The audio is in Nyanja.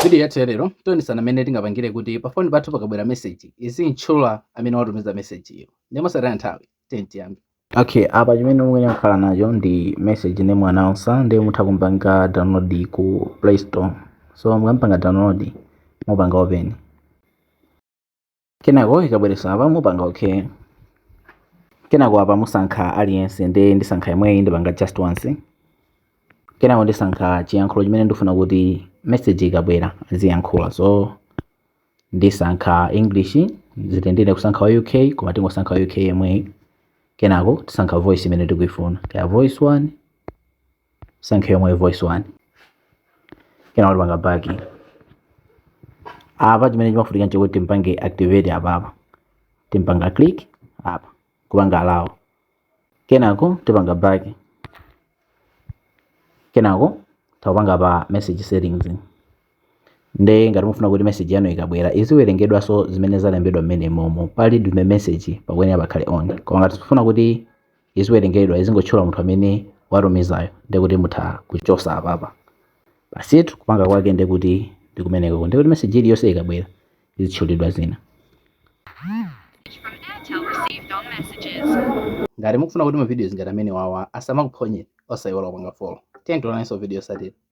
Video yathu ya lero tionesana mmene tingapangire kuti pa foni pathu pakabwera message izintchula amene watumiza message iyo. Ndiye mosataya nthawi, tiyeni tiyambe. Okay, apa chimene mukuyenera kukhala nacho ndi message name announcer. Ndiye mutha kumpanga download ku Play Store. So mukampanga download, mupanga open. Kenako ikabweresa apa, mupanga okay. Kenako apa musankha aliyense. Ndiye ndisankha yemweyi, ndipanga just once. Kenako ndisankha chiyankhulo chimene ndifuna kuti message ikabwera aziyankhula. So ndisankha English. Zitendere kusankha wa UK, koma tingosankha wa UK yemweyi. Kenako tisankha voice imene tikuifuna, kaya voice 1, sankha yomwe voice 1. Kenako tipanga back. Apa chimene chimafunika nchokuti timpange activate apapa. Timpanga click apa, kupanga allow. Kenako tipanga back. Kenako takupanga pa message settings. Nde ngati mufuna kuti message yanu ikabwera iziwerengedwanso zimene zalembedwa mmene momo pali read message, pakuyenera pakhale on. Koma ngati tifuna kuti iziwerengedwa, izingotchula munthu amene watumizayo, ndi kuti mutha kuchosa apapa. Basitu, kupanga kwake ndi kuti ndikumeneko. Ndi kuti message iliyonse ikabwera izitchulidwa zina. From Airtel received on messages. Ngati mukufuna kuti ma videos ngati amene wawa asamakuphonyeni, osayiwala kupanga follow. Tiyeni tionanso video yotsatira.